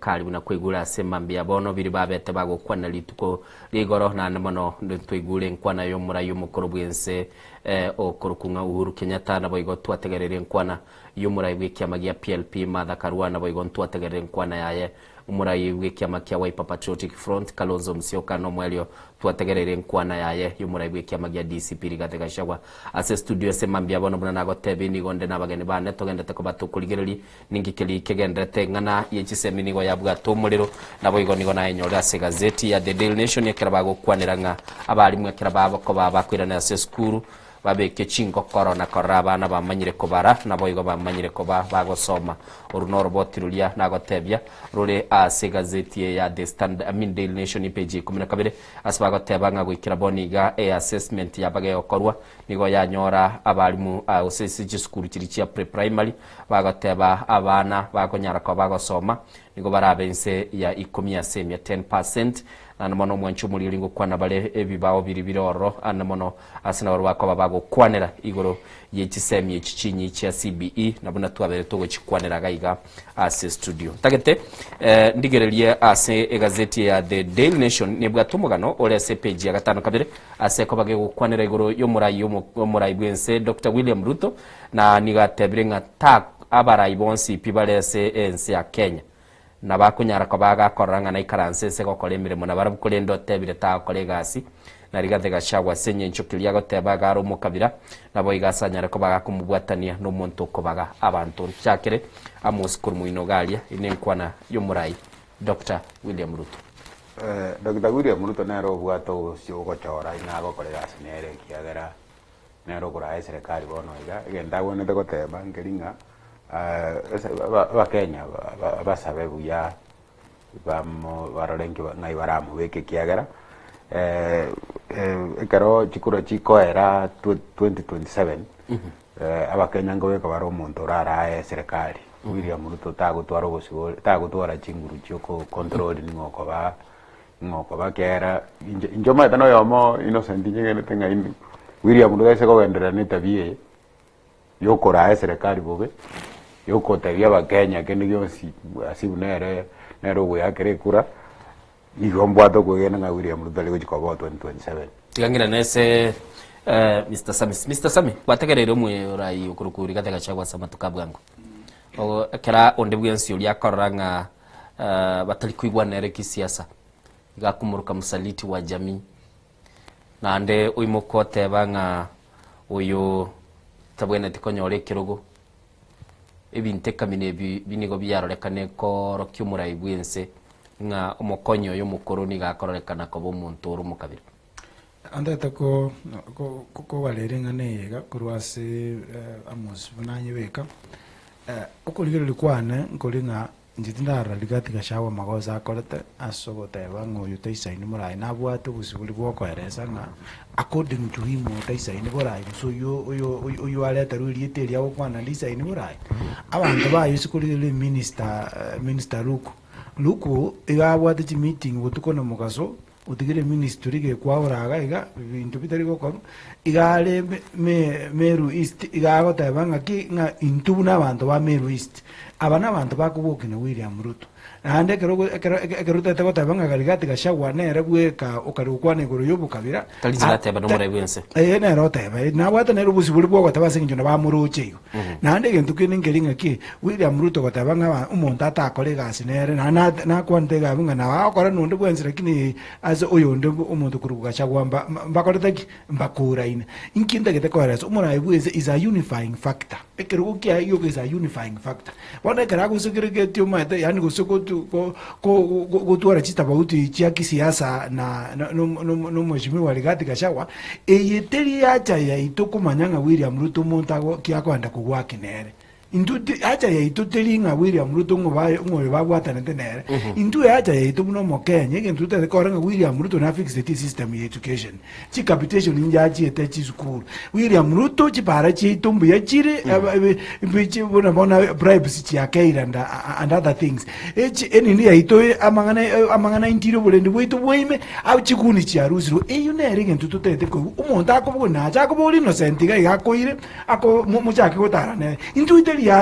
Kari buna kwaigure ase mambia bono biria babete bagokwana rituko ria igoro, naende mono ntwaigure enkwana y'omorai omokoro bw'ense okorokwa ng'a Uhuru Kenyatta, naboigo twategereire enkwana y'omorai bw'ekiama gia PLP Martha Karua, naboigo ntwategerere enkwana yaye omorai bw'ekiama kia Wiper Patriotic Front Kalonzo Musyoka, nomoerio twategereire enkwana yaye y'omorai bw'ekiama gia DCP Rigathi Gachagua. Ase estudio ase mambia bono buna nagotebia nigo nde nabageni bane togendete koba tokorigereria Ninki keria kegendererete eng'ana ye chisemi nigo yabwate omorero, naboigo nigo nayenyorire ase egazeti ya The Daily Nation ekero bagokwanera ng'a abalimu ekero bakoba bakoirana ase esukuru babeke chingokoro na korora abana bamanyire kobara naboigo bamanyire koba bagosoma. Oru noroboti roria nagotebia rore ase egazeti eye ya The Standard, I mean Daily Nation epage ya ikomi na kabere ase bagoteba ng'a goikera bono iga eassessment yabagegokorwa Nigo yanyora abalimu gose ase chisukuru chiria chia pre-primary bagoteba abana bakonyara koba bagosoma nigo barabe inse ya ikomi ase emia, 10%, naende mono omwanchi omoriri ngokwana bare ebibao biria bire ororo ande mono ase nabarabwo bakoba bagokwanera igoro ye chisemi echi chinyi chia CBE na buna twabere togochikwanera iga iga ase studio. Ntagete ndigererie ase egazeti ya The Daily Nation nebwate omogano ore ase epage ya gatano kabere Ase koba gegokwanera igoro y'omorai omorai bw'ense Doctor William Ruto, na nigo atebire ng'a ta abarai bonsi pi bare ase ense ya Kenya na bakonyara koba agakorora ng'a naikaranse ense gokora emeremo nabarabwo korende otebire tagokora egasi na Rigathi Gachagua ase engencho keria agoteba iga are omokabira naboigo ase anyare koba gakomobwatania nomonto okobaga abanto. Nchakere Amos korwa moino iga aria ine enkwana y'omorai Doctor William Ruto. Doctor William Ruto nere obwate obosio ogochora ing'a agokora egasi nere ekiagera nere okoraa eserekari bono iga, egento agwenerete goteba nkeri ng'a ase abakenya basabe buya bamo barore nki ng'ai baramobeke ekiagera ekero chikura chikoera 2027 abakenya nkobeka bare omonto orarae eserekari. William Ruto tagotwara obosibore tagotwara chinguru chia oko control ning'o okoba ning'o okoba kera inche inche omanyete na oyomo Innocent nyegenete ng'a inde William Ruto aise kogenderera na etabia eye ya okoraa eserekari bobe, ya okotebia abakenya kende gionsi as if nere nere ogoeakera ekura, Nigo mbwate okwegena ng'a William Ruto tari gochia koba o 2027. Tiga ng'irane ase Mister Sammy. Mister Sammy, gwategereire omorai okorokwa Rigathi Gachagua ase amatuko a bwango. Ogo ekera onde bwensi oria akorora ng'a batari koigwana ere kisiasa, iga akomoroka msaliti wa jamii. Naende oimoka oteba ng'a oyo tabwenereti konyora ekerogo, Ebinto ekamina ebi nigo biarorekane koorokia omorai bw'ense, ng'a omokonyi oye omokoro nigo akororekana koba omonto ore omokabira. Antagete ko ko kobarera eng'ana eye iga korwa ase Amos buna anyebeka, okorigereria kwane nkori ng'a Inche tindarora Rigathi Gachagua amagoso akorete ase ogoteba ng'a oyo taisaini morayi nabwate obosibore bwokoeresa ng'a according to him oyo taisaini borayi gose oywo oyo oywo areterwe erieta erio agokwana ndisaini borayi. Abanto baye ase korigereria eminister minister Luku, Luku iga abwate chimeeting botuko na mogaso otigire eministry gekwaora iga iga ebinto bitari gokorwa, iga are me- me- Meru East iga agoteba ng'aki ng'a intwe buna abanto ba Meru East, aba na abanto bakobokia na William Ruto. Naende ekero ogo ekero ekero otagete goteba ng'a Rigathi Gachagua nere bweka okare gokwana igoro ya obokabira, Tari inche nateba, nomorai bwense. Ee nere oteba, eh, nabwate nere obosibore bwa ogoteba ase eng'encho nabamoroche igo. Naende egento kende nkeri ng'aki, William Ruto goteba ng'a aba omonto atakore egasi nere, naende nate nakwanete iga abwo ng'a nabo agokora nonde bwensi lakini ase oyonde omonto korwa Gachagua mba mbakorete ki? Mbakoraine. Inki ntagete koeresa? Omoraai bwense is a unifying factor. Ekerogo kiaye gioka is a unifying factor. Bono ekero agosegeregetie omanyete yaani gose gotu go go gotwara chitabauti chia kisiasa na na na omweshimiwa Rigathi Gachagua, eye teri hacha yaito komanya ng'a William Ruto omonto ago ki akoenda kogwaki nere. Intwe ti hacha yaito teri ng'a William Ruto ng'o baye ng'o oyo babwatanete nere. Intwe ehacha yaito buna omokenya egento totagete kore ng'a William Ruto nafixeti esystem ya education. Chicapitation inche achiete chisukuru. William Ruto chipara chiaito mbuya chire aba- ebe- ebe- chi- buna bono bribes chiakeire and, and other things. Echi enini yaito e- amang'ana e- amang'ana intire oborendi bwaito bwaime abo chikuni chiarusirwe. Eyio nere egento totagete koigwa. Omonto akobogoria nache akobori innocent iga iga akoire ako mo- mochake gotara nere. Intwe teri.